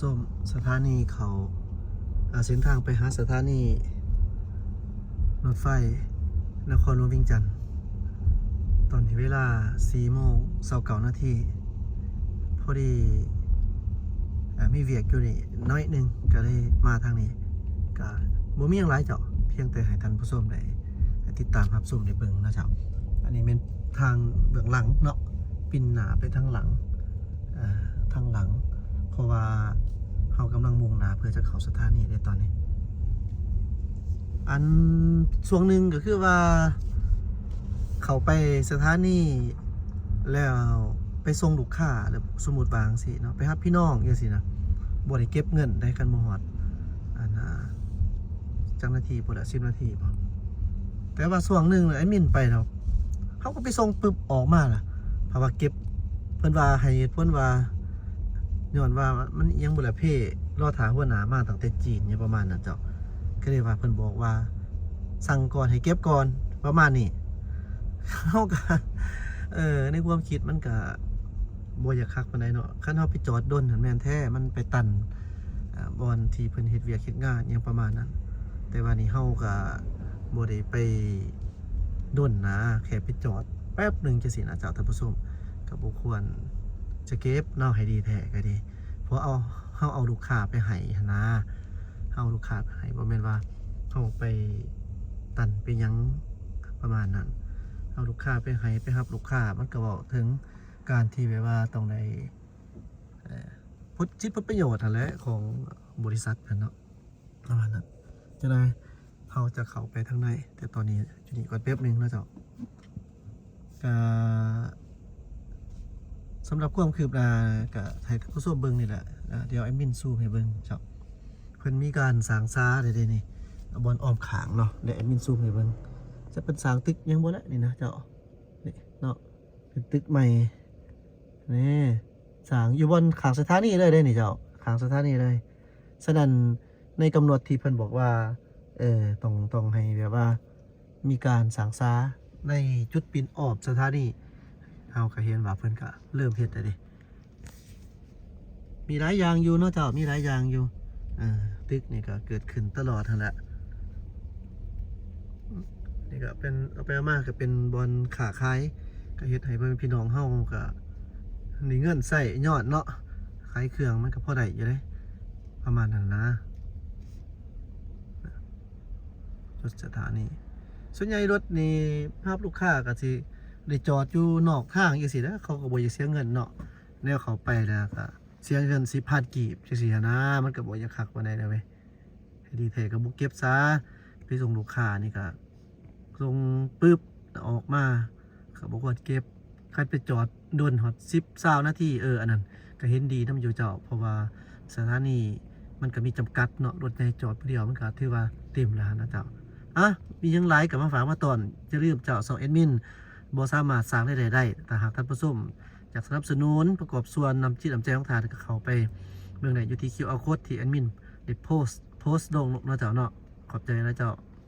ຊົມສະຖານີເຂົ້າ ອ່າ ເສັ້ນທາງໄປຫາສະຖານີລົດໄຟນະຄອນຫຼວງວຽງຈັນ. ຕອນນີ້ເວລາສີ່ໂມງຊາວເກົ້ານາທີ ພໍດີ ອ່າ ມີວຽກຢູ່ນີ້ໜ້ອຍໜຶ່ງ ກໍເລີຍມາທາງນີ້. ກໍບໍ່ມີຫຍັງຫຼາຍເຈົ້າ, ພຽງແຕ່ໃຫ້ທ່ານຜູ້ຊົມໄດ້ຕິດຕາມຮັບຊົມໄດ້ເບິ່ງເນາະເຈົ້າ. ອັນນີ້ແມ່ນທາງເບື້ອງຫຼັງເນາະ, ປິ່ນໜ້າໄປທາງຫຼັງ ເອີ ທາງຫຼັງ ເພາະວ່າເຮົາກຳລັງມຸ່ງໜ້າເພື່ອຈະເຂົ້າສະຖານີໃນຕອນນີ້. ອັນຊ່ວງໜຶ່ງກໍຄືວ່າເຂົ້າໄປສະຖານີແລ້ວໄປສົ່ງລູກຄ້າ ແລ້ວສົມມຸດວ່າຈັ່ງຊີ້ເນາະ, ໄປຮັບພີ່ນ້ອງຈັ່ງຊີ້ນະ, ບໍ່ໄດ້ເກັບເງິນໃດ ຄັນບໍ່ຮອດ ອັນ ອ່າ ຈັກນາທີພຸ້ນລະ ສິບນາທີບໍ. ແຕ່ວ່າຊ່ວງໜຶ່ງແອດມິນໄປແລ້ວ ເຮົາກໍໄປສົ່ງປຶບອອກມາລະ ເພາະວ່າເກັບ ເພິ່ນວ່າໃຫ້ເຫດຜົນວ່າ ຍ້ອນວ່າມັນອີ່ຫຍັງບໍ່ລະ ເພ ລໍຖ້າຫົວໜ້າມາຕັ້ງແຕ່ຈີນ ຫຍັງປະມານນັ້ນເຈົ້າ. ກໍເລີຍວ່າເພິ່ນບອກວ່າສັ່ງກ່ອນໃຫ້ເກັບກ່ອນ ປະມານນີ້. ເຮົາກໍ ເອີ ໃນຄວາມຄິດມັນກໍບໍ່ຢາກຄັກປານໃດເນາະ. ຄັນເຮົາໄປຈອດດົນຫັ້ນແມ່ນແທ້ ມັນໄປຕັນ ອ່າ ບ່ອນທີ່ເພິ່ນເຮັດວຽກເຮັດງານ ຫຍັງປະມານນັ້ນ. ແຕ່ວ່ານີ້ເຮົາກໍບໍ່ໄດ້ໄປດົນນະ, ແຄ່ໄປຈອດແປັບໜຶ່ງຈັ່ງຊີ້ນະເຈົ້າທ່ານຜູ້ຊົມ. ກໍບໍ່ຄວນຈະເກັບເນາະ, ໃຫ້ດີແທ້ກໍດີ. ເພາະເອົາ ເຮົາເອົາລູກຄ້າໄປໃຫ້ຫັ້ນນະ, ເຮົາເອົາລູກຄ້າໄປໃຫ້, ບໍ່ແມ່ນວ່າເຮົາໄປຕັນໄປຫຍັງປະມານນັ້ນ. ເອົາລູກຄ້າໄປໃຫ້ ໄປຮັບລູກຄ້າ ມັນກໍເວົ້າເຖິງການທີ່ແບບວ່າຕ້ອງໄດ້ ເອີ ຜົນ ສິດຜົນປະໂຫຍດຫັ້ນແຫຼະ ຂອງບໍລິສັດຫັ້ນເນາະ ປະມານນັ້ນ. ຈັ່ງໃດ ເຮົາຈະເຂົ້າໄປທາງໃນ, ແຕ່ຕອນນີ້ຢູ່ນີ້ກ່ອນແປັບໜຶ່ງເນາະເຈົ້າ. ກະ ສຳລັບຄວາມຄືບໜ້າ ກະໃຫ້ທ່ານຜູ້ຊົມເບິ່ງນີ້ແຫຼະ. ອ່າ ດຽວແອດມິນຊູມໃຫ້ເບິ່ງເຈົ້າ. ເພິ່ນມີການສ້າງສາໄດ້ເດ້ນີ້, ບ່ອນອ້ອມຂ້າງເນາະ, ແລ້ວແອດມິນຊູມໃຫ້ເບິ່ງ. ຈະເປັນສ້າງຕຶກຫຍັງບໍ່ແຫຼະນີ້ນະເຈົ້າ. ນີ້ເນາະ ເປັນຕຶກໃໝ່ ນີ້ ສ້າງຢູ່ບ່ອນຂ້າງສະຖານີເລີຍເດ້ນີ້ເຈົ້າ, ຂ້າງສະຖານີເລີຍ. ສະນັ້ນ ໃນກຳນົດທີ່ເພິ່ນບອກວ່າ ເອີ ຕ້ອງ ຕ້ອງໃຫ້ແບບວ່າມີການສ້າງສາໃນຈຸດປິ່ນອ້ອມສະຖານີ, ເຮົາກໍເຫັນວ່າເພິ່ນກໍເລີ່ມເຮັດແລ້ວເດ້. ມີຫຼາຍຢ່າງຢູ່ເນາະເຈົ້າ, ມີຫຼາຍຢ່າງຢູ່. ເອີ ຕຶກນີ້ກໍເກີດຂຶ້ນຕະຫຼອດຫັ້ນແຫຼະ. ນີ້ກໍເປັນ ເອົາໄປເອົາມາກໍເປັນບ່ອນຄ້າຂາຍ, ກໍເຮັດໃຫ້ພໍ່ແມ່ພີ່ນ້ອງເຮົາກໍມີເງິນໃຊ້ຍ້ອນເນາະ, ຂາຍເຄື່ອງມັນກໍພໍໄດ້ຢູ່ເດ້ ປະມານນັ້ນນະ. ຈຸດສະຖານີ ສ່ວນໃຫຍ່ລົດນີ້ຮັບລູກຄ້າກໍຊິໄດ້ຈອດຢູ່ນອກທາງຈັ່ງຊີ້ນະ, ເຂົາກໍບໍ່ຢາກເສຍເງິນເນາະ. ແນວເຂົ້າໄປແລ້ວກໍເສຍເງິນສິບພັນກີບຈັ່ງຊີ້ຫັ້ນນະ, ມັນກໍບໍ່ຢາກຄັກປານໃດນະເວີຍ. ໃຫ້ດີແທ້ກໍບໍ່ເກັບຊະ, ໄປສົ່ງລູກຄ້ານີ້ກໍສົ່ງປຶບ ອອກມາກໍບໍ່ຄວນເກັບ. ຄັນໄປຈອດດົນຮອດສິບ ຊາວນາທີ ເອີ ອັນນັ້ນກໍເຫັນດີນຳຢູ່ເຈົ້າ, ເພາະວ່າສະຖານີມັນກໍມີຈຳກັດເນາະ, ລົດໃຫຍ່ຈອດຜູ້ດຽວມັນກໍຖືວ່າເຕັມແລ້ວຫັ້ນນະເຈົ້າ. ອະ ມີຫຍັງຫຼາຍກໍມາຝາກມາຕ້ອນ, ຢ່າລືມເຈົ້າ ຊ່ອງແອດມິນບໍ່ສາມາດສ້າງລາຍໄດ້ໄດ້. ຖ້າຫາກທ່ານຜູ້ຊົມ ຢາກສະໜັບສະໜູນປະກອບສ່ວນນຳຈິດນຳໃຈຂອງທ່ານ ກໍເຂົ້າໄປເບິ່ງໄດ້ຢູ່ທີ່ຄິວອາໂຄດທີ່ແອດມິນໄດ້ໂພສ ໂພສລົງເນາະເຈົ້າເນາະ. ຂອບໃຈນະເຈົ້າ.